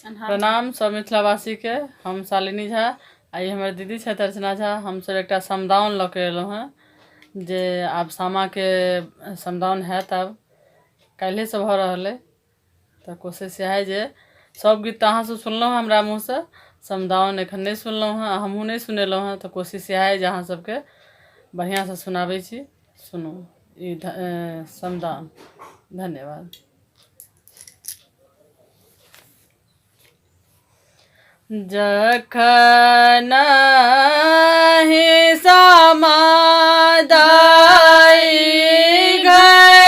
प्रणाम सब मिथिलावासीके। हम शालिनी झा आ ई हमर दीदी छथि अर्चना झा। हमसब एकटा समदाउन लऽ के एलहुँ हेँ जे आब सामाके समदाउन हैत, आब काल्हिएसँ भऽ रहल अइ। तऽ कोशिश इएह अइ जे सब गीत तऽ अहाँसब सुनलहुँ हँ हमरा मुँहसँ, समदाउन एखन नहि सुनलहुँ हेँ आ हमहूँ नहि सुनेलहुँ हेँ। तऽ कोशिश इएह अइ जे अहाँ सबके बढ़िआँसँ सुनाबै छी। सुनू ई समदाउन। धन्यवाद। जखन ही समादाई घर